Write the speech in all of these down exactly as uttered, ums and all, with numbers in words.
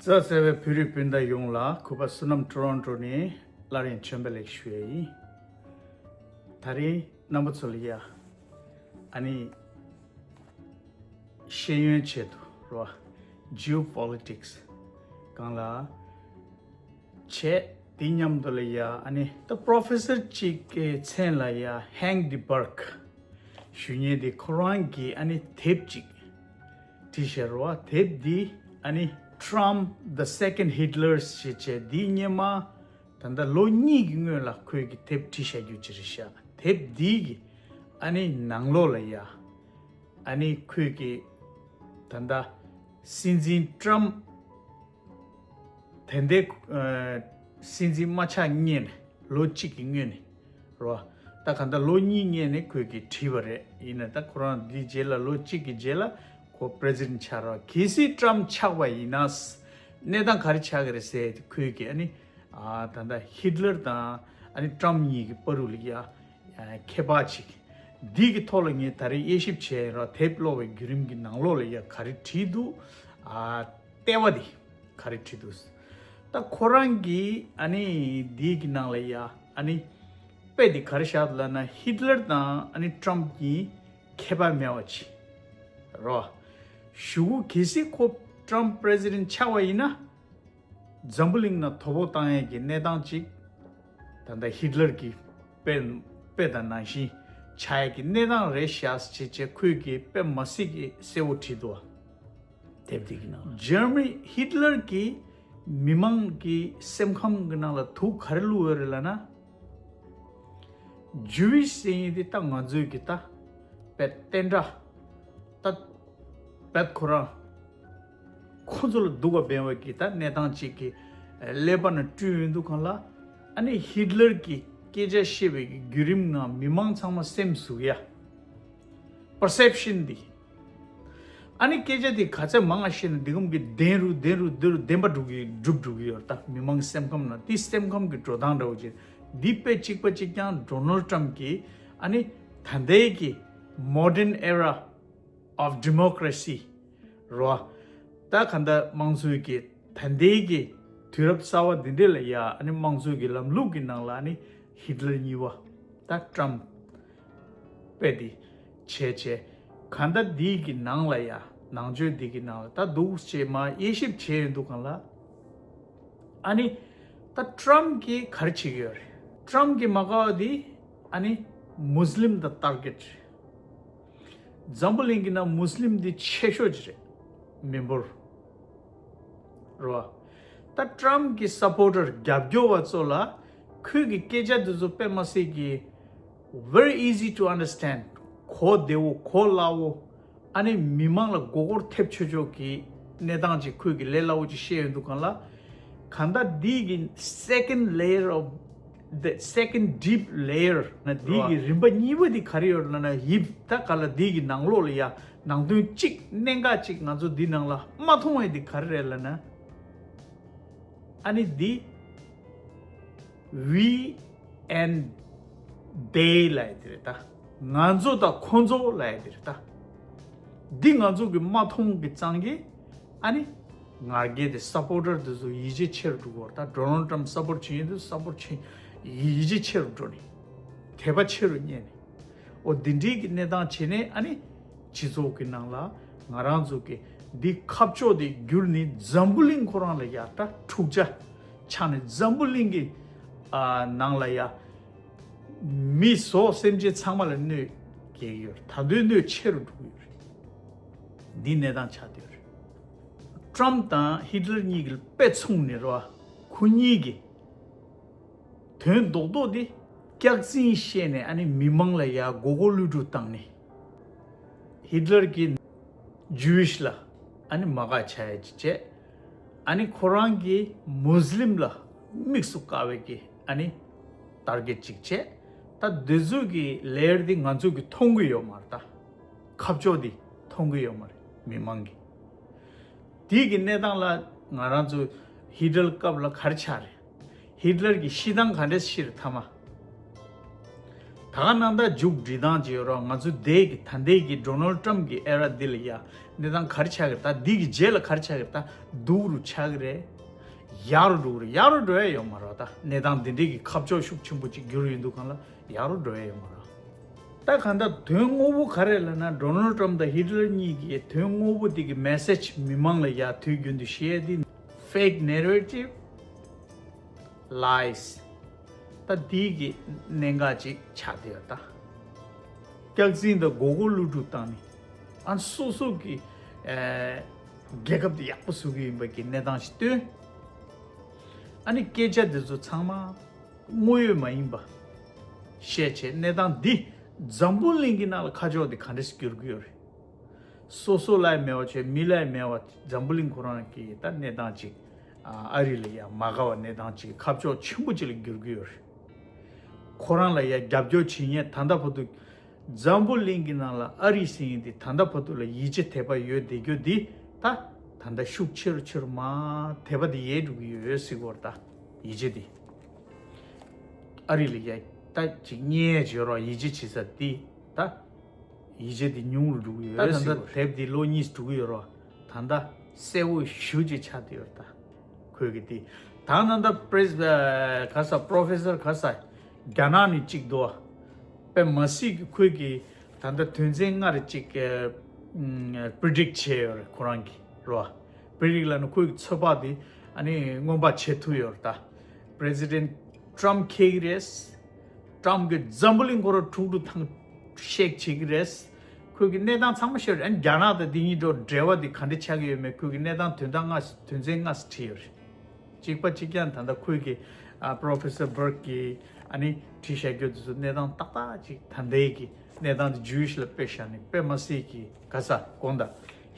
རྩ་གསལ་བའི་བོད་རིགས་སྤུན་ཟླ་ཡོངས་ལ་གུས་པ་བསོད་ནམས་ཊོ་རོན་ཊོ་ནས་སླར་ཡང་བྱོན་པ་ལེགས་ཞུ་ཡ་ཡིན། ད་རིང་རྣམ་པ་ཚོ་ལ་ཡ་ཨ་ནི་ཤེས་ཡོན་ཆེད་དུ་རོ། Geopolitics སྒང་ལ་བྱས། དེ་མཉམ་དུ་ལ་ཡ་ཨ་ནི་ད་པོ་རོ་ཕེ་སར་གཅིག་གི་མཚན་ལ་ཡ་Hank de Burke ཞུ་མཁན་དེ་ཁོ་རང་གིས་ཨ་ནི་དེབ་ཅིག་བྲིས་ཤག་རོ། དེབ་འདི་ཨ་ནི་Trump the Second Hitler ཞེས་བྱས། འདི་སྔོན་མ་ད་ལྟ་ལོ་གཉིས་ཀྱི་སྔོན་ལ་ཁོས་ཀྱི་དེབ་བྲིས་བཞག་རྒྱུ་ཅིག་རེད་ཤག་དེབ་འདི་གི་ཨ་ནི་ནང་ལོགས་ལ་ཡ་ཨ་ནི་ཁོས་ཀྱི་ད་ལྟ་སྲིད་འཛིན་ཊམ་དེ་འདྲའི་ཨ་སྲིད་འཛིན་མ་ཆགས་སྔོན་ནས་ལོ་གཅིག་གི་སྔོན་ནས་རོ། ད་ག་ད་ལོ་གཉིས་སྔོན་ནས་ཁོས་ཀྱིས་བྲིས་པ་རེད། ཡིན་ན་ད་ཁོ་རང་འདི་རྗེས་ལ་ལོ་གཅིག་གི་རྗེས་ལ་ཁོ་པི་རེ་སི་ཌེན་ཊི་ཆགས་རོ། གལ་སྲིད་ཊམ་ཆགས་པ་ཡིན་ན་གནས་སྟངས་ག་རེ་ཆགས་ཀྱི་རེད་ཟེར་ཏེ་ཁོས་ཀྱིས་ཨ་ནི་ཨ་ད་ལྟ་ཧི་ཊི་ལར་དང་ཨ་ནི་ཊམ་གཉིས་ཀྱི་བར་དུ་ལ་ཡ་ཨ་ཁྱད་པར་ཅིག་འདི་གི་ཐོག་ལ་ངས་ད་རེས་དབྱེ་ཞིབ་བྱས་རོ། དེབ་ཀློག་པའི་བརྒྱུད་རིམ་གྱི་ནང་ལོགས་ལ་ཡ་ག་རེ་བྲིས་འདུག་ཨ་ལྟེ་བ་འདི་ག་རེ་བྲིས་འདུག་ད་ཁོ་རང་གིས་ཨ་ནི་འདི་གི་ནང་ལ་ཡ་ཨ་ནི་དཔེ་འདི་ག་རེ་བཞག་འདུག་ལབ་ན་ཧི་ཊི་ལར་དང་ཨ་ནི་ཊམ་གཉིས་ཁྱད་པར་མེད་པ་ཅིག་རོ། གཞུག་གུ་གལ་སྲིད་ཁོ་ཊམ་པི་རེ་སི་ཌེན་ཊི་ཆགས་པ་ཡིན་ན་འཛམ་བུ་གླིང་ནང་དོ་ཕོག་བཏང་ཡས་ཀྱི་གནས་སྟངས་ཅིག་ད་ལྟ་ཧི་ཊི་ལར་གྱི་དཔེ་དཔེ་དང་ནང་བཞིན་ཆགས་ཡས་ཀྱི་གནས་སྟངས་རེད་ཤག་ཅེས་བྱས་ཁོས་ཀྱིས་དཔེ་མ་སྲིད་ཀྱི་གསལ་བོ་བྲིས་འདུག་བ། དེབ་འདི་གི་ནང་ལ་འཇར་མ་ནི་ཧི་ཊི་ལར་གྱི་མི་མང་གི་སེམས་ཁམས་ཀྱི་ནང་ལ་དུག་ག་རེ་བླུགས་ཡོད་རེད་ལབ་ན། ཇུ་ཝིཤ་ཟེར་མཁན་དེ་ད་ང་ཚོའི་གི་ད་བེད་བསྟན་དགྲ་ད་བེད་ཁོ་རང་ཁོ་ཚོ་ལ་སྡུག་པ་འབེན་པ་གི་ད་གནས་སྟངས་ཅིག་གི་ཀླད་པ་ནང་བསྐྲུན་ཡོང་དུས་སྒང་ལ་ཨ་ནི་ཧི་ཊི་ལར་གྱི་སྐད་ཆ་བཤད་པའི་གི་བརྒྱུད་རིམ་ནང་མི་མང་ཚང་མ་སེམས་ཟུག་ཡ། པར་སེབ་ཤན་འདི། ཨ་ནི་སྐད་ཆ་འདི་ག་ཚད་མང་ང་བཤད་ན་འདི་གམ་གི་བདེན་རུ་བདེན་རུ་བདེན་རུ་བདེན་པ་འགྲུབ་ཀྱི་འགྲུབ་འགྲུབ་ཀྱི་ཡོད་རེད། ད་མི་མང་སེམས་ཁམས་ན་འདི་སེམས་ཁམས་ཀྱི་འགྲོ་སྟངས་འདྲ་བོ་ཅིག་འདི་དཔེ་གཅིག་པ་གཅིག་རྐྱང་ཌོ་ནལ་ཊམ་གྱིས་ཨ་ནི་ད་ལྟའི་གི་modern era of democracy རོ། ད་ག་འདྲ་དམངས་གཙོའི་གི་ད་ལྟའི་གི་དུས་རབས་གསར་བ་འདི་འདྲ་ལ་ཡ་ཨ་ནི་དམངས་གཙོའི་གི་ལམ་ལུགས་ཀྱི་ནང་ལ་ཨ་ནི་ཧི་ཊི་ལར་གཉིས་པ་ད་ཊམ་དཔེ་དེ་བྱས་བྱས་ག་འདྲ་འདི་གི་ནང་ལ་ཡ་ནང་ཆོས་འདི་གི་ནང་ལ་ད་འདུག་ཅེས་མ་དབྱེ་ཞིབ་བྱས་ཡོང་དུས་སྒང་ལ་ཨ་ནི་ད་ཊམ་གིས་ག་རེ་བྱེད་ཀྱི་ཡོད་རེད། ཊམ་གིས་མ་དགའ་བ་འདི་ཨ་ནི་མུས་ལིམ་དང་ཊར་གེཊ་རེད། འཛམ་བུ་གླིང་གི་ནང་མུས་ལིམ་འདི་ཆེ་ཤོས་ཅིག་རེད། མི་འབོར་རོ། ད་ཊམ་གི་སབ་པོར་ཊར་རྒྱབ་སྐྱོར་བ་ཚོ་ལ་ཁོས་ཀྱི་སྐད་ཆ་འདི་ཚོ་དཔེ་མ་སྲིད་ཀྱི་very easy to understand གོ་བདེ་བོ་གོ་སླ་བོ་ཨ་ནི་མི་མང་ལ་མགོ་སྐོར་ཐེབས་ཆོག་ཆོག་གི་གནས་སྟངས་ཅིག་ཁོས་ཀྱི་ལས་སླ་བོ་ཅིག་བཤད་ཡོང་དུས་སྒང་ལ་གང་ལྟར་འདི་གི་second layer of the second deep layer ན་འདི་གི་རིམ་པ་གཉིས་པ་འདི་ག་རེ་ཡོད་ལབ་ན་ཡིབ་ད་ག་ལ་འདི་གི་ནང་ལོགས་ལ་ཡ་ནང་དོན་གཅིག་གནད་འགག་ཅིག་ང་ཚོ་འདི་ནང་ལ་མ་མཐོང་བའི་འདི་ག་རེ་རེད་ལབ་ན་ཨ་ནི་འདི་we and they ལབ་ཡ་འདི་རེད་ད། ང་ཚོ་དང་ཁོ་ཚོ་ལབ་ཡ་འདི་རེད་ད། འདི་ང་ཚོ་གི་མ་མཐོང་གི་ཙང་གི་ཨ་ནི་ང་རྒྱལ་དེ་སབ་པོར་ཊར་དེ་ཚོ་ཡིད་ཆེས་ཆེ་རུ་འགྲོ་གི་ཡོད་རེད་ད། ཌོ་ནལ་ཊམ་སབ་པོར་ཊི་བྱེད་མཁན་དེ་སབ་པོར་ཊི་བྱེད་ཡིད་ཆེས་ཆེ་རུ་འགྲོ་ནས་དད་པ་ཆེ་རུ་རྙེད་ནས་འོ་འདི་འདྲའི་གི་གནས་སྟངས་བྱས་ནས་ཨ་ནི་སྤྱི་ཚོགས་ཀྱི་ནང་ལ་ང་རང་ཚོ་གི་འདི་ཁ་ཕྱོགས་དེ་བསྒྱུར་ནས་འཛམ་བུ་གླིང་ཁོ་རང་ལ་ཡ་ད་འཁྲུག་ཆ་ཆགས་ནས་འཛམ་བུ་གླིང་གི་ཨ་ནང་ལ་ཡ་མི་ཟོག་སེམས་ཅན་ཚང་མ་ལ་གནོད་སྐྱེལ་གྱི་ཡོད་རེད། ད་དུང་གནོད་ཆེ་རུ་འགྲོ་གི་ཡོད་རེད། འདི་གནས་སྟངས་ཆགས་བསྡད་ཡོད་རེད། ཊམ་དང་ཧི་ཊི་ལར་གཉིས་ཀྱི་དཔེ་མཚུངས་ནས་རེད་བ། ཁོ་གཉིས་ཀྱི་དོན་རྡོག་རྡོག་འདི་སྐྱག་རྫུན་བཤད་ནས་ཨ་ནི་མི་མང་ལ་ཡ་མགོ་སྐོར་གློད་གྲོལ་བཏང་ནས་ཧི་ཊི་ལར་གྱིས་ཇུ་ཝིཤ་ལ་ཨ་ནི་མ་དགའ་བྱ་ཡ་ཅིག་བྱས། ཨ་ནི་ཁོ་རང་གིས་མུས་ལིམ་ལ་དམིགས་སུ་བཀར་བའི་གི་ཨ་ནི་ཊར་གེཊ་ཅིག་བྱས། ད་འདི་ཚོ་གི་ལེ་ཡར་འདི་ང་ཚོ་གིས་མཐོང་གི་ཡོད་མ་རེད་ད། ཁ་ཕྱོགས་འདི་མཐོང་གི་ཡོད་མ་རེད་མི་མང་གིས། དེའི་གི་གནས་སྟངས་ལ་ང་རང་ཚོ་ཧི་ཊི་ལར་སྐབས་ལ་ག་རེ་ཆགས་རེད། ཧི་ཊི་ལར་གྱི་ཤི་སྟངས་ག་འདྲས་ཤི་རེད་མཐའ་མ། ད་ག་ནང་ད་མཇུག་སྒྲིལ་སྟངས་ཅིག་ཡོད་རོགས། ང་ཚོ་འདས་ཀྱི་ད་ལྟའི་གི་ཌོ་ནལ་ཊམ་གྱི་ཨེ་ར་འདི་ལ་ཡ་ གནས་སྟངས་ག་རེ་ཆགས་ཀྱི་རེད། ད་འདི་གི་རྗེས་ལ་ག་རེ་ཆགས་ཀྱི་རེད། ད་སྡུག་རུ་ཆགས་ཀྱི་རེད། ཡག་རུ་འགྲོ་གི་རེད། ཡག་རུ་འགྲོ་ཡ་ཡོད་མ་རེད། ད་གནས་སྟངས་འདི་འདྲའི་གི་ཁ་ཕྱོགས་ཤུགས་ཆེན་པོ་ཅིག་འགྱུར་ཡོང་དུས་སྒང་ལ་ཡག་རུ་འགྲོ་ཡ་ཡོད་མ་རེད། ད་གང་ལྟར་དོན་དངོས་པོ་ག་རེ་ལབ་ན། ཌོ་ནལ་ཊམ་དང་ཧི་ཊི་ལར་གཉིས་ཀྱི་དོན་དངོས་པོ་དེ་གི་མེ་སེ་ཇི་མི་མང་ལ་ཡ་དུས་རྒྱུན་དུ་བཤད་དེ། Fake narrative, lies. ད་འདི་གི་གནད་འགག་ཅིག་ཆགས་བསྡད་ཡོད་ད། སྐྱག་རྫུན་དང་མགོ་སྐོར་བསླུ་བྲིད་བཏང་ནས། ཨ་སོ་སོ་གི་ཨེ་རྒྱལ་ཁབ་དེ་ཡག་པོ་བཟོ་གི་ཡིན་པ་གི་གནས་སྟངས་ཤིག་སྟོན། ཨ་ནི་སྐད་ཆ་དེ་ཚོ་ཚང་མ་དངོས་ཡོད་མ་ཡིན་པ་བཤད་བྱས། གནས་སྟངས་འདི་འཛམ་བུ་གླིང་གི་ནང་ལ་ཁ་ཕྱོགས་དེ་ག་འདྲས་སེ་འགྱུར་གི་ཡོད་རེད། སོ་སོ་ལ་ཡང་མེད་པ་བྱས། མི་ལ་ཡང་མེད་པ། འཛམ་བུ་གླིང་ཁོ་རང་གི་ད་གནས་སྟངས་ཅིག་ཨ་རི་ལ་ཡང་མ་དགའ་བ་གནས་སྟངས་ཅིག་ཁ་ཕྱོགས་ཆེན་པོ་ཅིག་ལ་འགྱུར་གི་ཡོད་རེད། ཁོ་རང་ལ་ཡང་རྒྱབ་སྐྱོར་བྱེད་མཁན། ད་ལྟ་བར་དུ་འཛམ་བུ་གླིང་གི་ནང་ལ་ཨ་རི་ཟེར་མཁན་དེ་ད་ལྟ་བར་དུ་ལ་ཡིད་ཆེས་དད་པ་ཡོད་བསྡད་རྒྱུ་འདི་ད་ད་ལྟ་ཤུགས་ཆེ་རུ་ཆེ་རུ་མར་དད་པ་དེ་ཡལ་འགྲོ་གི་ཡོད་ཟེར་གི་ཡོད་རེད། ད་ཡིད་ཆེས་དེ་ཨ་རི་ལ་ཡང་ད་ཅིག་རྙེད་ཡོད་རེད། ཡིད་ཆེས་བྱེད་ས་དེ་ད། ཡིད་ཆེས་དེ་ཉུང་རུ་འགྲོ་གི་ཡོད། ད་ད་ཟེར་ལྟ་བ་རེད། དེབ་འདི་ལོ་གཉིས་འགྲོ་གི་ཡོད་རེད། ད་ལྟ་གསལ་བོ་ཞེ་པོ་ཅིག་ཆགས་བསྡད་ཡོད་རེད། ད་ཁོས་གི་དེ་ད་ད་ལྟ་པྲེ་སི་ག་ས་པྲོ་ཕེ་སར་ག་ས་རྒྱ་ནག་ནས་གཅིག་འདུག་པ། དཔེ་མ་སྲིད་གི་ཁོས་གི་ད་ལྟ་དོན་ཚན་ལྔ་རེ་གཅིག་པི་རི་ཌིག་བྱས་ཡོད་རེད། ཁོ་རང་གི་རེད་པ། པི་རི་ཌིག་ལབ་ན་ཁོས་གི་ཚོད་དཔག་དེ་ཨ་ནི་སྔོན་དཔག་བྱེད་ཐུབ་ཡོད་རེད། ད་པྲེ་སི་ཌེན་ཊམ་ཁེལ་གི་རེད། ཊམ་གྱིས་འཛམ་བུ་གླིང་ཁོ་རང་དཀྲུག་དཀྲུག་ཐང་ཤེག་བྱེད་ཀྱི་རེད། ཁོས་ཀྱི་གནས་སྟངས་ཚང་མ་ཤེས་རེད། ཨ་ནི་རྒྱ་ནག་དང་དེ་གཉིས་འགྲོ་འབྲེལ་བ་དེ་ག་འདྲ་ཆགས་ཀྱི་ཡོད་མེད། ཁོས་ཀྱི་གནས་སྟངས་དོན་དག་ལྔ་དོན་ཚན་ལྔ་ཞིག་བྲིས་ཡོད་རེད། གཅིག་པ་གཅིག་རྐྱང་ད་ལྟ་ཁོས་ཀྱི་ཨ་པྲོ་ཕེ་སར་བར་ཀི་ཨ་ནི་བྲིས་བཞག་རྒྱུ་དེ་ཚོ་གནས་སྟངས་ཏག་ཏག་ཅིག་ད་ལྟའི་གི་གནས་སྟངས་དེ་ཇུའིཤ་ལ་དཔེ་བཞག་ནས། དཔེ་མ་སྲིད་ཀྱི་ག་ས་དགོངས་དག་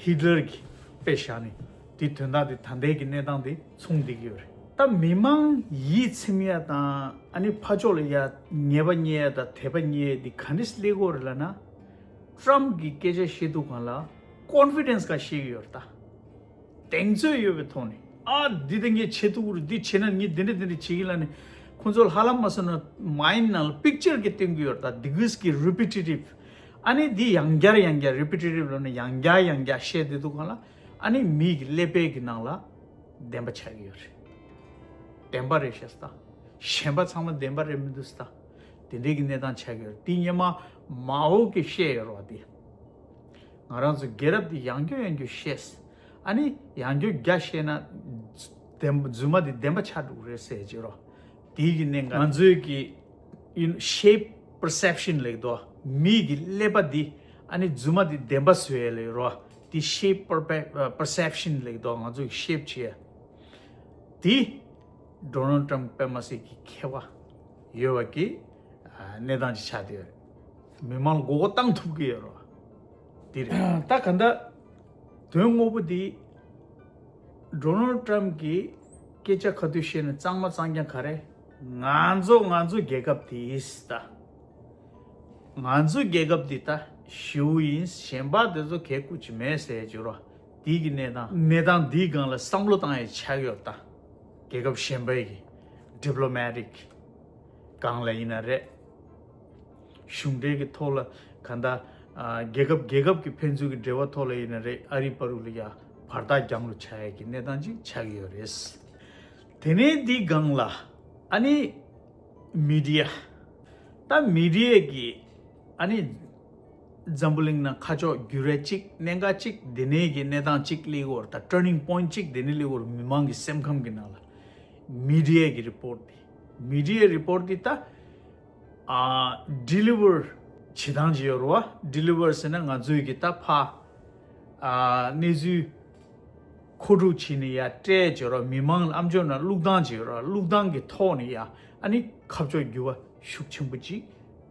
ཧི་ཊི་ལར་གྱི་དཔེ་བཞག་ནས། དེ་དོན་དག་དེ་ད་ལྟའི་གི་གནས་སྟངས་དེ་མཚུངས་བསྡད་ཀྱི་ཡོད་རེད། ད་མི་མང་ཡིད་ཚིམ་ཡ་དང་ཨ་ནི་ཕར་ཕྱོགས་ལ་ཡ་ཉེས་པ་རྙེད་ཡ་དང་དད་པ་རྙེད་ཡ་དེ་ག་འདྲས་སེ་སླེབས་ཀྱི་ཡོད་རེད་ལབ་ན། ཊམ་གྱིས་སྐད་ཆ་བཤད་དུས་སྒང་ལ་ཀོན་ཕི་ཌེན་སི་ག་བཤད་ཀྱི་ཡོད་རེད་ད། གདེང་ཚོད་ཡོད་པའི་ཐོག་ནས། ཨ་འདི་ད་ངས་བྱེད་ཐུབ་ཀྱི་རེད། འདི་བྱེད་ན་ངས་འདི་འདྲ་འདི་འདྲ་བྱེད་ཀྱི་ལབ་ནས། ཁོང་ཚོ་ཧ་ལམ་མ་སོང་ན་མའིན་ཌི་ནང་ལ་པིག་ཅར་གྱིས་སྟོན་གྱི་ཡོད་རེད་ད། འདི་གུས་ཀྱི་རི་པི་ཊི་ཊིབ། ཨ་ནི་འདི་ཡང་བསྐྱར་ཡང་བསྐྱར། རི་པི་ཊི་ཊིབ་ལབ་ན་ཡང་བསྐྱར་ཡང་བསྐྱར་བཤད་བསྡད་དུས་སྒང་ལ། ཨ་ནི་མི་གི་ཀླད་པའི་གི་ནང་ལ་བདེན་པ་ཆགས་ཀྱི་ཡོད་རེད། བདེན་པ་རེད་ཤག་ད། གཞན་པ་ཚང་མ་བདེན་པ་རེད་མི་འདུག་ད། དེ་འདྲའི་གི་གནས་སྟངས་ཆགས་ཀྱི་ཡོད་རེད། དེ་སྔོན་མ་མའོ་གིས་བཤད་ཡོད་རེད་པ། དེ་ང་རང་ཚོ་རྒྱལ་རབས་དེ་ཡང་བསྐྱར་ཡང་བསྐྱར་བཤད། ཨ་ནི་ཡང་བསྐྱར་བརྒྱ་བཤད་ན་བདེན་རྫུན་མ་དེ་བདེན་པ་ཆགས་འགྲོ་གི་རེད་ཟེར་གྱི་རེད་པ། དེའི་གི་གནད་འགག་ང་ཚོའི་གི་ཡིན། ཤེབ་པར་སེབ་ཤན་ལབ་ཀྱི་འདུག་མི་གི་ཀླད་པ་འདི་ཨ་ནི་རྫུན་མ་འདི་བདེན་པ་བཟོ་ཡ་ལབ་ཀྱི་རེད་པ། དེ་ཤེབ་པར་སེབ་ཤན་ལབ་ཀྱི་འདུག་ང་ཚོ་གི་ཤེབ་བྱེད་ཡ་དེ། ཌོ་ནལ་ཊམ་དཔེ་མ་སྲིད་ཀྱི་མཁས་པ་ཡོད་པ་གི་ཨ་གནས་སྟངས་ཅིག་ཆགས་བསྡད་ཡོད་རེད། མི་མང་ལ་མགོ་སྐོར་བཏང་ཐུབ་ཀྱི་ཡོད་རེད་པ། དེ་རེད། ད་ག་འདྲ། དོན་དངོས་པོ་འདི། ཌོ་ནལ་ཊམ་གྱིས་སྐད་ཆ་ག་དུས་བཤད་ན་གཙང་མ་གཙང་རྐྱང་ག་རེ། ང་ཚོ་ང་ཚོ་རྒྱལ་ཁབ་དེ་ད། ང་ཚོ་རྒྱལ་ཁབ་འདི་ད་ཞེ་པོ་ཡིན། གཞན་པ་དེ་ཚོ་གལ་ཁུར་ཅིག་མེད་ཟེར་གྱི་རེད་པ། དེའི་གི་གནས་སྟངས་གནས་སྟངས་འདིའི་སྒང་ལ་བསམ་བློ་བཏང་ཡ་ཆགས་ཡོད་ད། རྒྱལ་ཁབ་གཞན་པའི་གི་ཌི་པི་ལོ་མེ་ཊིག་སྒང་ལ་ཡིན་ན་རེད། གཞུང་འབྲེལ་གྱི་ཐོག་ལ་གང་ལྟར་ཨ་རྒྱལ་ཁབ་རྒྱལ་ཁབ་ཀྱི་ཕན་ཚུན་གྱི་འབྲེལ་བ་ཐོག་ལ་ཡིན་ན་རེད། ཨ་རི་བར་དུ་ལ་ཡ་བར་ཐག་རྒྱང་རུ་ཆགས་ཡ་གི་གནས་སྟངས་ཅིག་ཆགས་ཀྱི་ཡོད་རེད། དེ་ནས་འདིའི་སྒང་ལ་ཨ་ནི་མི་ཌི་ཡ། ད་མི་ཌི་ཡ་གི་ཨ་ནི་འཛམ་བུ་གླིང་ནང་ཁ་ཕྱོགས་འགྱུར་བ་གཅིག་གནད་འགག་གཅིག་དེ་ནས་གི་གནས་སྟངས་གཅིག་སླེབས་ཀྱི་ཡོད་རེད། ད་ཊར་ནིང་པོའིན་ཊི་གཅིག་དེ་ནས་སླེབས་ཀྱི་ཡོད་རེད། མི་མང་གི་སེམས་ཁམས་ཀྱི་ནང་ལ་མི་ཌི་ཡ་གི་རི་པོར་ཊི་དེ། མི་ཌི་ཡ་རི་པོར་ཊི་དེ་ད་ཨ་ཌི་ལི་ཝར་བྱེད་སྟངས་ཅིག་ཡོད་རེད་པ། ཌི་ལི་ཝར་ཟེར་ན་ང་ཚོའི་གི་ད་ཕར་ཨ་གནས་ཚུལ་མཁོ་སྒྲུབ་བྱས་ནས་ཡར་སྤྲད་བྱས་རོགས། མི་མང་ལ་ཨ་མཆོག་ནང་བླུག་སྟངས་བྱས་རོགས། བླུག་སྟངས་ཀྱི་ཐོག་ནས་ཡ་ཨ་ནི་ཁ་ཕྱོགས་འགྱུར་བ་ཤུགས་ཆེན་པོ་ཅིག་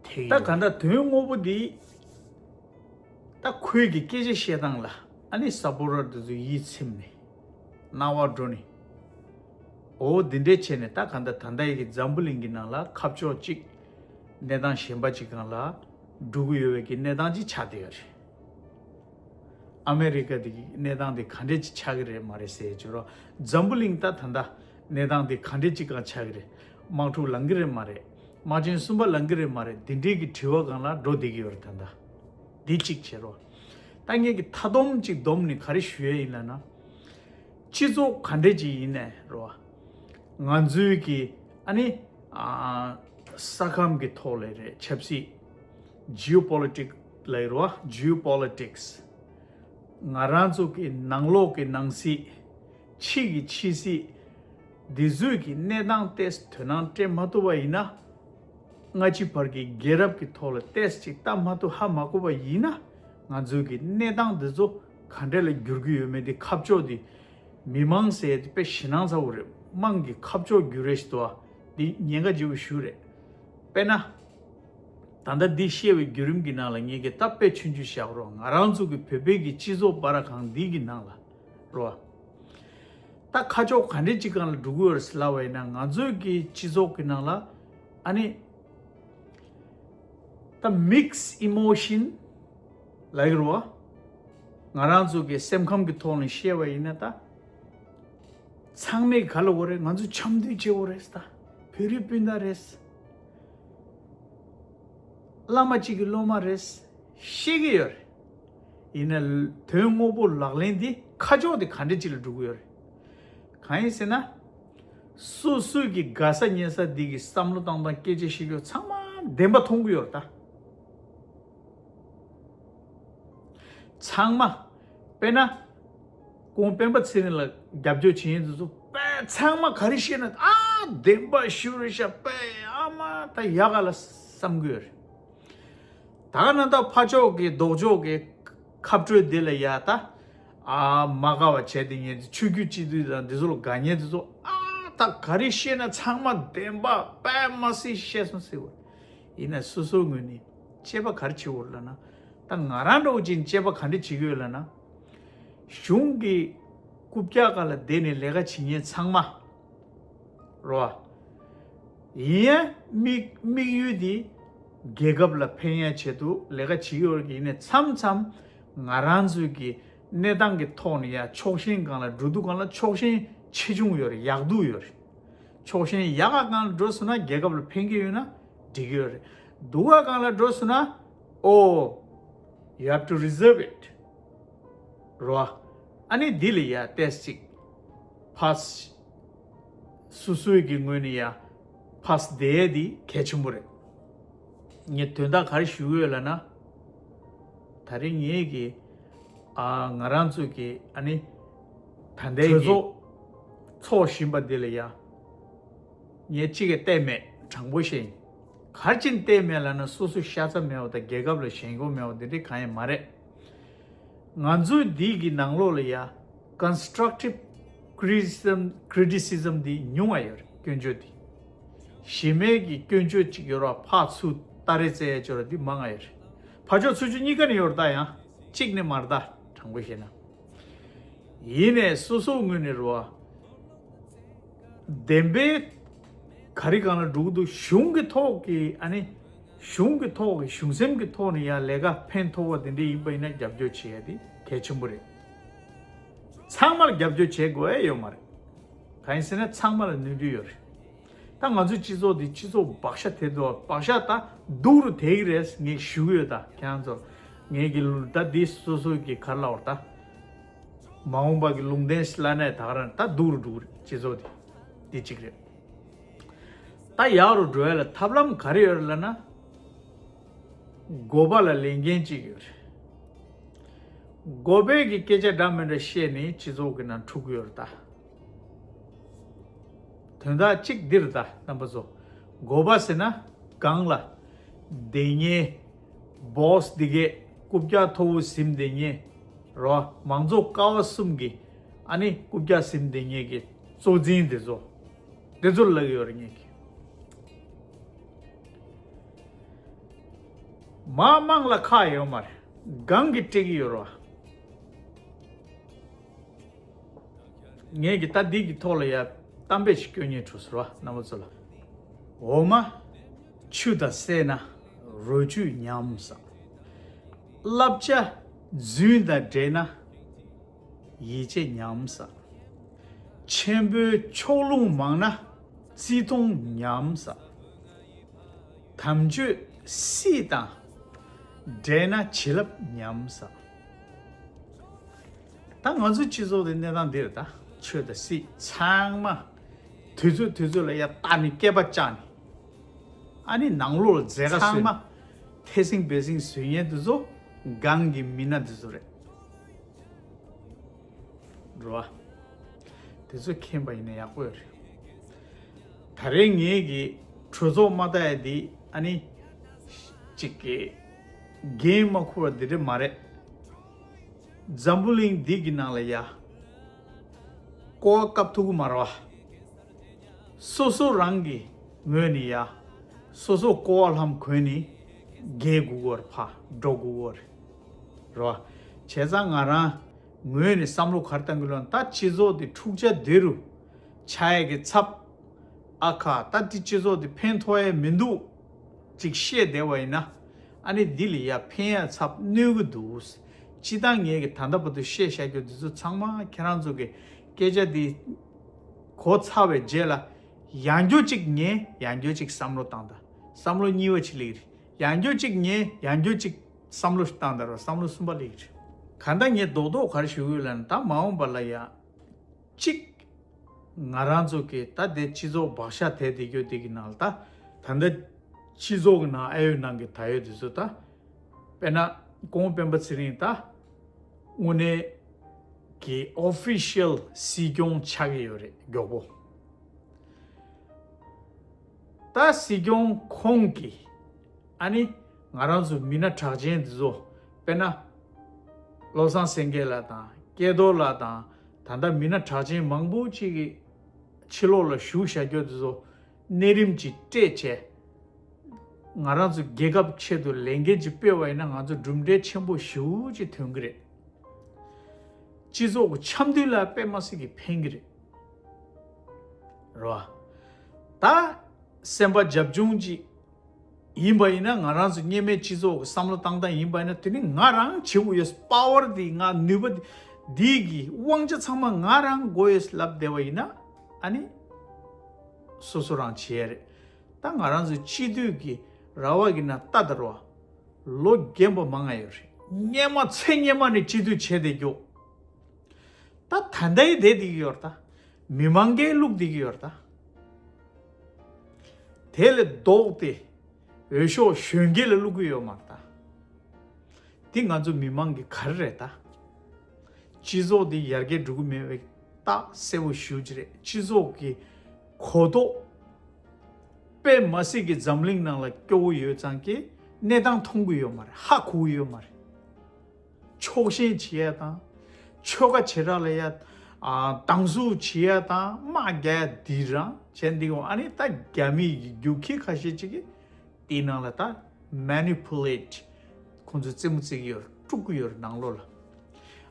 ཐེབས་ཡོད། ད་ག་འདྲ་དོན་དངོས་པོ་འདི་ད་ཁོས་ཀྱི་སྐད་ཆ་བཤད་སྟངས་ལ་ཨ་ནི་སཔོར་ཊར་དེ་ཚོ་ཡིད་ཚིམ་ནས་རྣ་བ་འགྲོ་ནས། འོ་འདི་འདྲས་བྱས་ནས་ད་ག་འདྲ་ད་ལྟ་ཡི་གི་འཛམ་བུ་གླིང་གི་ནང་ལ་ཁ་ཕྱོགས་གཅིག་གནས་སྟངས་གཞན་པ་ཅིག་སྒང་ལ་འགྲོ་གི་ཡོད་པའི་གི་གནས་སྟངས་ཅིག་ཆགས་བསྡད་ཡོད་རེད། ཨ་མེ་རི་ཀ་དེ་གི་གནས་སྟངས་དེ་ག་འདྲས་ཅིག་ཆགས་ཀྱི་རེད་མ་རེད་ཟེར་བྱས་རོགས། འཛམ་བུ་གླིང་ད་ད་ལྟ་གནས་སྟངས་དེ་ག་འདྲས་ཅིག་སྒང་ཆགས་ཀྱི་རེད། དམག་འཁྲུག་ལངས་ཀྱི་རེད་མ་རེད། དམག་ཆེན་གསུམ་པ་ལངས་ཀྱི་རེད་མ་རེད། འདི་འདྲས་ཀྱི་དྲི་བ་སྒང་ལ་འགྲོ་བསྡད་ཀྱི་ཡོད་རེད་ད་ལྟ། འདི་གཅིག་བྱས་རོགས། ད་ངས་ཀྱི་མཐའ་སྡོམ་ཅིག་བསྡོམས་ནས་ག་རེ་ཞུ་ཡས་ཡིན་ལབ་ན། སྤྱི་ཚོགས་ག་འདྲས་ཅིག་ཡིན་ནའི་རོ། ང་ཚོའི་གི་ཨ་ནི་ཨ་ས་ཁམས་ཀྱི་ཐོག་ལ་རེད། ཆབ་སྲིད། Geopolitics ལབ་ཡོད་རེད་བ། Geopolitics། ང་རང་ཚོ་གི་ནང་ལོགས་ཀྱི་ནང་སྲིད། ཕྱི་གི་ཕྱི་སྲིད། འདི་ཚོའི་གི་གནས་སྟངས་ཏོག་ཙམ་དོ་སྣང་སྤྲད་མ་ཐུབ་པ་ཡིན་ན། སྔ་ཕྱི་བར་གྱི་རྒྱལ་རབས་ཀྱི་ཐོག་ལ་ཏོག་ཙམ་ཅིག་ལྟ་མ་ཐུབ་ཧ་མ་གོ་བ་ཡིན་ན། ང་ཚོའི་གི་གནས་སྟངས་འདི་ཚོ་ག་འདྲ་ལ་འགྱུར་གྱི་ཡོད་མེད་འདི་ཁ་ཕྱོགས་འདི། མི་མང་ཟེར་ཡས་དེ་དཔེ་ཞེད་སྣང་ཚ་བོ་རེད། དམངས་ཀྱི་ཁ་ཕྱོགས་འགྱུར་རེ་ཞིག་འདུག་ཨ། འདི་ཉེན་ཁ་ཆེ་བོ་ཞིག་རེད། དཔེར་ན། ད་ལྟ་འདི་བཤད་པའི་བརྒྱུད་རིམ་གྱི་ནང་ལ་ངེད་ཀྱིས་ད་དཔེ་ཆུང་ཆུང་བཞག་རོགས། ང་རང་ཚོ་གི་བོད་པའི་གི་སྤྱི་ཚོགས་བར་ཁང་འདི་གི་ནང་ལ་རོ། ད་ཁ་ཕྱོགས་ག་འདྲ་ཅིག་སྒང་ལ་འགྲོ་གི་ཡོད་རེད་ལབ་པ་ཡིན་ན། ང་ཚོའི་གི་སྤྱི་ཚོགས་ཀྱི་ནང་ལ་ཨ་ནི་ད་mixed emotion ལབ་ཀྱི་རེད་བ། ང་རང་ཚོ་གི་སེམས་ཁམས་ཀྱི་ཐོག་ནས་བཤད་པ་ཡིན་ན། ད་ཚང་མས་ག་ལབ་དགོས་རེད། ང་ཚོ་འཆམ་མཐུན་བྱེད་དགོས་རེད། ད་བོད་རིགས་སྤུན་ཟླ་རེད། བླ་མ་གཅིག་གི་སློབ་མ་རེད། ཤེས་ཀྱི་ཡོད་རེད། ཡིན་ནའི་དོན་དངོས་པོ་ལག་ལེན་འདི་ཁ་ཕྱོགས་འདི་ག་འདྲ་ཅིག་ལ་འགྲོ་གི་ཡོད་རེད། གང་ཡིན་ཟེར་ན། སོ་སོའི་གི་དགའ་ས་ཉེ་ས་འདི་གི་བསམ་བློ་བཏང་སྟངས། སྐད་ཆ་བཤད་རྒྱུ་ཚང་མ་བདེན་པ་མཐོང་གི་ཡོད་རེད་ད། ཚང་མ། དཔེར་ན། ཁོང་སྤེན་པ་ཚེ་རིང་ལ་རྒྱབ་སྐྱོར་བྱེད་མཁན་དེ་ཚོ་དཔེ་ཚང་མ་ག་རེ་བཤད་ན། ཨ། བདེན་པ་ཞུ་རེད་ཤག་པས། ཨ་མ། ད་ཡག་ག་ལ་བསམ་གི་ཡོད་རེད། ད་ན་ད་ཕར་ཕྱོགས་ཀྱི་ལྡོག་ཕྱོགས་ཀྱི་ཁ་སྤྲོད་དེ་ལ་ཡ་ད། ཨ། མ་དགའ་བ་བྱས་དེ་ངས་ཆོས་བརྒྱུད་སྤྱི་འཐུས་དང་འདི་ཚོ་ལ་དགའ་མཁན་དེ་ཚོ། ཨ། ད་ག་རེ་བཤད་ན་ཚང་མ་བདེན་པ་པས། མ་སྲིད་བཤད་སོང་ཟེར་བ། ཡིན་ན་སོ་སོའི་ངོས་ནས་དཔྱད་པ་ག་རེ་བྱེད་དགོས་ལབ་ན། ད་ང་རང་འདྲ་བོ་ཅིག་དཔྱད་པ་ག་འདྲ་བྱེད་ཀྱི་ཡོད་ལབ་ན། གཞུང་གི་རྐུབ་བཀྱག་སྒང་ལ་བསྡད་ནས་ལས་ཀ་བྱེད་མཁན་ཚང་མ་རོ། ཡིན་ཡང་དམིགས་དམིགས་ཡུལ་འདི་རྒྱལ་ཁབ་ལ་ཕན་ཡ་ཆེད་དུ་ལས་ཀ་བྱེད་ཀྱི་ཡོད་རེད། ཡིན་ནའི་མཚམས་མཚམས་ང་རང་ཚོའི་གི་གནས་སྟངས་ཀྱི་ཐོག་ནས་ཡ་ཕྱོགས་ཞེན་སྒང་ལ་འགྲོ་དུས་སྒང་ལ་ཕྱོགས་ཞེན་ཆེ་ཆུང་ཡོད་རེད། ཡག་སྡུག་ཡོད་རེད། ཕྱོགས་ཞེན་ཡག་ག་སྒང་ལ་འགྲོ་སོང་ན་རྒྱལ་ཁབ་ལ་ཕན་གྱི་ཡོད་ན་འགྲིག་གི་ཡོད་རེད། སྡུག་ག་སྒང་ལ་འགྲོ་སོང་ན། Oh, you have to reserve it. རོ། ཨ་ནི་འདི་ལ་ཡ་ཏོག་ཙམ་ཅིག་ཕར། སོ་སོའི་གི་ངོས་ནས་ཡ་ཕར་བསྡད་ཡ་འདི་གལ་ཆེན་པོ་རེད། ངས་དོན་དག་ག་རེ་ཞུ་གི་ཡོད་ལབ་ན། ད་རེས་ངས་གི། ཨ། ང་རང་ཚོའི་གི་ཨ་ནི་ད་ལྟའི་གི་གྲོས་ཚོགས་ཚོགས་བཞིན་པ་འདི་ལ་ཡ། ངས་གཅིག་གི་བལྟས་མེད། དྲང་པོ་བཤད་ཡིན། ག་རེ་བྱས་ནས་བལྟས་མེད་ལབ་ན། སོ་སོ་ཤ་ཚ་མེད་པ་དང་རྒྱལ་ཁབ་ལ་ཞེན་ཁོག་མེད་པ་འདི་འདྲ་གང་ཡང་མ་རེད། ང་ཚོའི་འདི་གི་ནང་ལོགས་ལ་ཡ་constructive criticism criticism འདི་ཉུང་བ་ཡོད་རེད། སྐྱོན་བརྗོད་འདི། གཞི་མེད་ཀྱི་སྐྱོན་བརྗོད་ཅིག་ཡོད་ར། ཕར་ཚུར་སྟ་རེ་རྩེ་ཡ་ཅིག་ཡོད་ར། འདི་མང་ང་ཡོད་རེད། ཕར་ཕྱོགས་ཚུར་ཕྱོགས་གཉིས་ཀ་ནས་ཡོད་རེད། ད་ཡང་གཅིག་ནས་མ་རེད་ད། དྲང་པོ་བཤད་ན། ཡིན་ནའི་སོ་སོའི་ངོས་ནས་རེད་བ། བདེན་པའི་ག་རེ་སྒང་ལ་འགྲོ་གི་འདུག་གཞུང་གི་ཐོག་གི་ཨ་ནི། གཞུང་གི་ཐོག་གི་གཞུང་སེམས་ཀྱི་ཐོག་ནས་ཡ་ལས་ཀ་ཕན་ཐོགས་པ་དེ་འདྲ་ཡིན་པ་ཡིན་ན་རྒྱབ་སྐྱོར་བྱེད་ཡ་དེ་གལ་ཆེན་པོ་རེད། ཚང་མར་རྒྱབ་སྐྱོར་བྱེད་དགོས་ཡ་ཡོད་མ་རེད། གང་ཡིན་ཟེར་ན་ཚང་མ་ལ་ནུས་མཐུ་ཡོད་རེད། ད་ང་ཚོའི་སྤྱི་ཚོགས་འདི་སྤྱི་ཚོགས་བག་ཆགས་དེ་འདུག་བག་ཆགས་ད་སྡུག་རུ་དེད་ཀྱི་རེད། ངས་ཞུ་གི་ཡོད། ད་ཁྱེད་རང་ཚོ་ངས་ཀྱི་ད་འདི་སོ་སོའི་གི་ག་རེ་ལབ་དགོས་རེད། ད་མ་འོངས་པ་གི་ལུང་བསྟན་ཞིག་ལབ་ན་ད་ག་རང་ད་སྡུག་རུ་འགྲོ་གི་རེད། སྤྱི་ཚོགས་འདི་འདི་གཅིག་རེད། ད་ཡག་རུ་འགྲོ་ཡ་ལ་ཐབས་ལམ་ག་རེ་ཡོད་རེད་ལབ་ན། འགོ་པ་ལ་ལས་འགན་གཅིག་ཡོད་རེད། འགོ་པའི་གི་སྐད་ཆ་འདྲ་མི་འདྲ་བཤད་ནས་སྤྱི་ཚོགས་ཀྱི་ནང་འཁྲུག་གི་ཡོད་རེད་ད། དོན་དག་གཅིག་འདི་རེད་ད་རྣམ་པ་ཚོ། འགོ་པ་ཟེར་ན་སྒང་ལ་བསྡད་མཁན། སྦོ་སི་འདི་གས་རྐུབ་བཀྱག་མཐོ་བོ་ཟིན་བསྡད་མཁན་རོ། མང་གཙོ་ཀ་བ་གསུམ་གྱི་ཨ་ནི་རྐུབ་བཀྱག་ཟིན་བསྡད་མཁན་གྱི་གཙོ་འཛིན་དེ་ཚོ། དེ་ཚོར་ལབ་ཀྱི་ཡོད་རེད་ངས་ཀྱི། མ་དམངས་ལ་ཁག་ཡོད་མ་རེད། སྒང་གིས་སྤྲད་ཀྱི་ཡོད་རེད་བ། ངས་ཀྱི་ད་འདི་གི་ཐོག་ལ་ཡ་གཏམ་དཔེ་ཞིག་སྐྱོན་ཉེས་འགྲོ་ཟེར་བ་རྣམ་པ་ཚོ་ལ། འོ་མ་ཆུ་དང་བསྲེས་ན་རོ་བཅུད་ཉམས་ཟེར། བསླབ་བྱ་རྫུན་དང་འདྲེས་ན་ཡིད་ཆེས་ཉམས་ཟེར། ཆེན་པོའི་ཕྱོགས་ལྷུང་མང་ན་བརྩི་མཐོང་ཉམས་ཟེར། དམ་ཆོས་སྲིད་དང་འདྲེས་ན་བྱིན་རླབས་ཉམས་ཟེར། ད་ང་ཚོའི་སྤྱི་ཚོགས་དེ་གནས་སྟངས་འདིར་ད་ཆོས་དང་སྲིད་ཚང་མ་དུས་ཚོད་དུས་ཚོད་ལ་ཡར་བལྟ་ནས་སྐེད་པ་བཅག་ནས། ཨ་ནི་ནང་ལོགས་ལ་མཛད་དཀའ་ཚང་མ་ཐེ་སྲིང་བེ་སྲིང་བཟོས་མཁན་དེ་ཚོ་སྒང་གི་མི་སྣ་དེ་ཚོ་རེད། རེད་བ། དེ་ཚོ་མཁྱེན་པ་ཡིན་ན་ཡག་པོ་ཡོད་རེད། ད་རེས་ངེད་ཀྱི་གྲོས་ཚོགས་མ་བལྟ་ཡ་འདི་ཨ་ནི་གཅིག་གི་འགན་མ་འཁུར་བ་འདི་འདྲ་མ་རེད། འཛམ་བུ་གླིང་འདི་གི་ནང་ལ་ཡ་ཀོ་བ་བཀབ་ཐུབ་ཀྱི་མ་རེད་བ། སོ་སོ་རང་གི་ངོས་ནས་ཡ་སོ་སོ་ཀོ་བ་ལྷམ་གོན་ནས་རྒྱལ་དགོས་ཀྱི་ཡོད་རེད། ཕར་འགྲོ་དགོས་ཀྱི་ཡོད་རེད། རེད་བ། བྱས་ཙང་ང་རང་ངོས་ནས་བསམ་བློ་ག་རེ་བཏང་གི་ལབ་ན། ད་སྤྱི་ཚོགས་འདི་འཁྲུག་ཆ་དེ་རུ་ཆགས་ཡས་ཀྱི་ཚབ། ཨ་ཁ། ད་འདི་སྤྱི་ཚོགས་འདི་ཕན་ཐོགས་ཡས་མི་འདུག་ཅིག་བཤད་བསྡད་པ་ཡིན་ན། ཨ་ནི་འདི་ལ་ཡ་ཕན་ཡས་ཚབ་གནོད་ཀྱི་འདུག་སྤྱིར་བཏང་ངས་ཀྱི་ད་ལྟ་བར་དུ་བཤད་བཞག་རྒྱུ་འདི་ཚོ་ཚང་མ་ཁྱེད་རང་ཚོ་གི་སྐད་ཆ་འདི་གོ་ཚར་བའི་རྗེས་ལ། ཡང་བསྐྱར་ཅིག་ཉན། ཡང་བསྐྱར་ཅིག་བསམ་བློ་བཏང་དང་། བསམ་བློ་གཉིས་པ་ཅིག་སླེབས་ཀྱི་རེད། ཡང་བསྐྱར་ཅིག་ཉན། ཡང་བསྐྱར་ཅིག་བསམ་བློ་བཏང་དང་རོགས། བསམ་བློ་གསུམ་པ་སླེབས་ཀྱི་རེད། གང་ལྟར་ངས་རྡོག་རྡོག་ག་རེ་ཞུ་གི་ཡོད་ལབ་ན། ད་མ་འོངས་པ་ལ་ཡ་གཅིག་ང་རང་ཚོ་གི་ད་དེ་སྤྱི་ཚོགས་བག་ཆགས་དེ་དེ་གྱོད་དེ་གི་ནང་ལ། ད་ད་ལྟ་སྤྱི་ཚོགས་ཀྱི་ནང་ཨ་ཡོད་ནང་གི་ད་ཡོད་དེ་ཚོ། ད་དཔེར་ན་སྐུ་ངོ་སྤེན་པ་ཚེ་རིང་ད་དངོས་གནས་ཀྱི་ཨོ་ཕི་ཤལ་སྲིད་སྐྱོང་ཆགས་ཀྱི་ཡོད་རེད། མགྱོགས་པོ། ད་སྲིད་སྐྱོང་ཁོང་གིས་ཨ་ནི་ང་རང་ཚོ་མི་སྣ་གྲགས་ཅན་འདི་ཚོ། དཔེར་ན་བློ་བཟང་སེང་གེ་ལགས་དང་སྐལ་རྡོར་ལགས་དང་། ད་ལྟ་མི་སྣ་གྲགས་ཅན་མང་པོ་ཅིག་གིས་ཕྱི་ལོགས་ལ་བཞུགས་བཞག་རྒྱུ་འདི་ཚོ་གནས་རིམ་ཅིག་སྤྲད་བྱས། ང་རང་ཚོ་རྒྱལ་ཁབ་ཆེད་དུ་ལས་འགན་ཅིག་སྤེལ་བ་ཡིན་ན། ང་ཚོ་གྲུབ་འབྲས་ཆེན་པོ་ཞེ་པོ་ཅིག་ཐོན་གྱི་རེད། སྤྱི་ཚོགས་ཀྱི་འཆམ་མཐུན་ལ་དཔེ་མ་སྲིད་ཀྱི་ཕན་གྱི་རེད། རེད་བ། ད་སེམས་པ་རྒྱབ་ལྗོངས་ཅིག་ཡིན་པ་ཡིན་ན། ང་རང་ཚོ་གཉེར་མའི་སྤྱི་ཚོགས་ཀྱི་བསམ་བློ་བཏང་སྟངས་ཡིན་པ་ཡིན་ན། དེ་ནི་ང་རང་བྱེད་དགོས་ཡོད། པ་ཝར་འདི། ང་ནུས་པ་འདི་གི་དབང་ཆ་ཚང་མ་ང་རང་དགོས་ཡོད་ལབ་བསྡད་པ་ཡིན་ན། ཨ་ནི་སོ་སོ་རང་བྱེད་ཡ་རེད། ད་ང་རང་ཚོ་སྤྱི་འཐུས་ཀྱི་ར་བ་གི་ནང་ལྟ་དང་རོགས། ལོ་རྒན་པ་མང་ང་ཡོད་རེད། སྔོན་མ་ཚེ་སྔོན་མ་ནས་སྤྱི་འཐུས་བྱས་བསྡད་རྒྱུ། ད་ད་ལྟའི་བསྡད་བསྡད་ཀྱི་ཡོད་རེད། ད་མི་མང་གིས་བླུགས་བསྡད་ཀྱི་ཡོད་རེད། ད་དེ་ལས་ལྡོག་སྟེ་འོས་ཤོག་གཞོན་སྐྱེས་ལ་བླུགས་ཀྱི་ཡོད་མ་རེད། ད་འདི་ང་ཚོ་མི་མང་གི་ག་རེ་རེད། ད་སྤྱི་ཚོགས་འདི་ཡར་རྒྱས་འགྲོ་གི་མེད་པའི་རྟགས་གསལ་པོ་ཞེ་པོ་ཅིག་རེད། སྤྱི་ཚོགས་ཀྱི་གོ་རྟོགས་དཔེ་མ་སྲིད་ཀྱི་འཛམ་གླིང་ནང་ལ་སྐྱོ་བོ་ཡོད་ཙང་གི་གནས་སྟངས་མཐོང་གི་ཡོད་མ་རེད། ཧ་གོ་གི་ཡོད་མ་རེད། ཕྱོགས་ཞེན་བྱེད་ཡ་དང་། ཆོལ་ཁ་བྱེ་བྲག་ལ་ཡ་ཨ་སྡང་ཟུག་བྱེད་ཡ་དང་། དམག་རྒྱག་ཡ་འདི་རང་བྱས་འདི་གོ། ཨ་ནི་ད་རྒྱ་མི་གི་རྒྱུག་ཁྱི་ཁ་ཤས་ཅིག་གིས་དེའི་ནང་ལ་ད་མེ་ནི་པུ་ལེ་ཊི། ཁོང་ཚོས་རྩེད་མོ་རྩེ་གི་ཡོད། དཀྲུག་གི་ཡོད་ནང་ལོགས་ལ།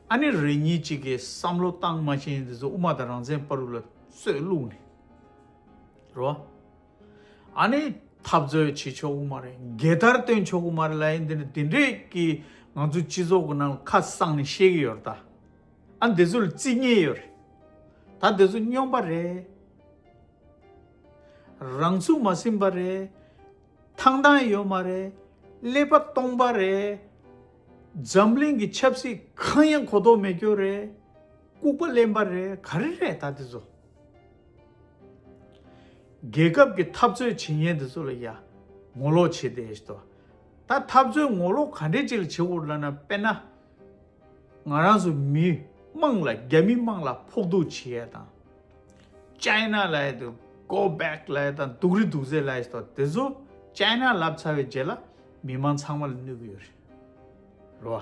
ཨ་ནི་རེ་གཉིས་ཅིག་གིས་བསམ་བློ་བཏང་མ་ཤེས་འདི་ཚོ་དབུ་མ་དང་རང་བཙན་བར་དུ་ལ་གསོད་བླུགས་ནས། རོ། ཨ་ནི་འཐབ་རྩོད་བྱེད་ཆོག་གི་མ་རེད། རྒྱལ་དར་སྟོན་ཆོག་གི་མ་རེད་ལབ་ཡིན། འདི་འདྲ་འདི་འདྲས་ཀྱི་ང་ཚོ་སྤྱི་ཚོགས་ཀྱི་ནང་ལ་ཁ་གསང་ནས་བཤད་ཀྱི་ཡོད་རེད་ད། ཨ་འདི་ཚོ་ལ་རྩིས་ཉེས་ཡོད་རེད། ད་འདི་ཚོ་སྨྱོན་པ་རེད། རང་ཚུགས་མ་ཟིན་པ་རེད། ཐང་ཐང་ཡོད་མ་རེད། ཀླད་པ་སྟོང་པ་རེད། འཛམ་གླིང་གི་ཆབ་སྲིད་གང་ཡང་གོ་རྟོགས་མེད་རྒྱུ་རེད། ལྐུགས་པ་གླེན་པ་རེད། ག་རེ་རེད་ད་དེ་ཚོ། རྒྱལ་ཁབ་ཀྱི་འཐབ་རྩོད་བྱེད་མཁན་དེ་ཚོ་ལ་ཡ་ངོ་ལོག་བྱེད་བསྡད་ཤི་ཏོ། ད་འཐབ་རྩོད་ངོ་ལོག་ག་འདྲས་ཅིག་ལ་བྱེད་དགོས་ལབ་ན། དཔེར་ན་ང་རང་ཚོ་མི་དམངས་ལ། རྒྱ་མི་དམངས་ལ་ཕོག་ཐུག་བྱེད་ཡ་དང་། ཅའི་ན་ལབ་ཡ་དང་། གོ་བེག་ལབ་ཡ་དང་། སྡུག་རུས་སྡུག་ཚད་ལབ་ཡ་ཞིག་ཏོ། དེ་ཚོ་ཅའི་ན་ལབ་ཚར་བའི་རྗེས་ལ་མི་མང་ཚང་མ་ལ་གནོད་ཀྱི་ཡོད་རེད། རོ།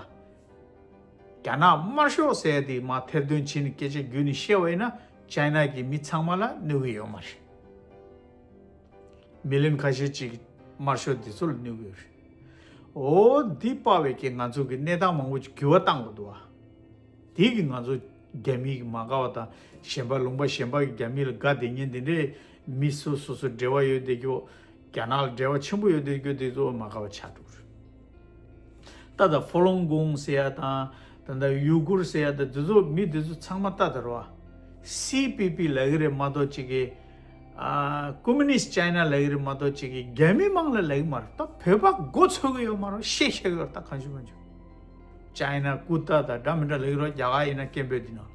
རྒྱ་ནག་དམར་ཤོག་ཟེར་ཡ་དེ་མར་ཐེར་འདོན་བྱས་ནས་སྐད་ཆ་བརྒྱུད་ནས་བཤད་པ་ཡིན་ན། ཅའི་ན་གི་མི་ཚང་མ་ལ་གནོད་ཀྱི་ཡོད་མ་རེད། མི་ལིན་ཁ་ཤས་ཅིག་དམར་ཤོག་འདི་ཚོ་ལ་གནོད་ཀྱི་ཡོད་རེད། འོ་འདི་པ་བས་ཀྱི་ང་ཚོ་གི་གནས་སྟངས་མང་པོ་ཅིག་འགྱུར་བ་བཏང་དགོས་འདུག་བ། དེ་གི་ང་ཚོ་རྒྱ་མི་གི་མ་དགའ་བ་དང་། གཞན་པ་ལུང་པ་གཞན་པ་གི་རྒྱ་མི་ལ་དགའ་བསྡད་མཁན་དེ་འདྲས། མི་སོ་སོ་སོ་འབྲེལ་བ་ཡོད་བསྡད་རྒྱུ། རྒྱ་ནག་ལ་འབྲེལ་བ་ཆེན་པོ་ཡོད་བསྡད་རྒྱུ་དེ་ཚོ་མ་དགའ་བ་ཆགས་འགྲོ་གི་རེད། ད་ལྟ་ཧྥོ་ལུང་གོང་ཟེར་ཡ་དང་། ད་ལྟ་ཡུ་གུར་ཟེར་ཡ་དང་། དེ་ཚོ་མི་དེ་ཚོ་ཚང་མ་ལྟ་དང་རོ། སི་པི་པི་ལབ་ཀྱི་རེད་མ་གཏོགས་ཅིག་གི། ཨ་ཀོ་མུ་ནིསྟ་ཅའི་ན་ལབ་ཀྱི་རེད་མ་གཏོགས་ཅིག་གི་རྒྱ་མི་དམངས་ལ་ལབ་ཀྱི་མ་རེད། ད་བོད་པ་མགོ་ཚོས་ཀྱི་ཡོད་མ་རེད། བཤད་ཤེས་ཀྱི་ཡོད་རེད། ད་གང་བྱུང་མང་བྱུང་ ཅའི་ན་ཀུར་ཏ་དང་འདྲ་མི་འདྲ་ལབ་ཀྱི་རེད། རྒྱ་གར་ཡིན་ན་སྐད་འབོད་འདི་ནང་།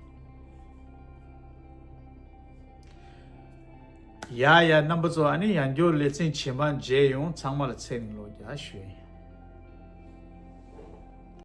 ཡ་ཡ། རྣམ་པ་ཚོ། ཨ་ནི་ཡང་བསྐྱར་ལེ་ཚན་རྗེས་མ་མཇལ་ཡོང་། ཚང་མ་ལ་ཚེ་རིང་ལོ་བརྒྱ་ཞུ་ཡིན།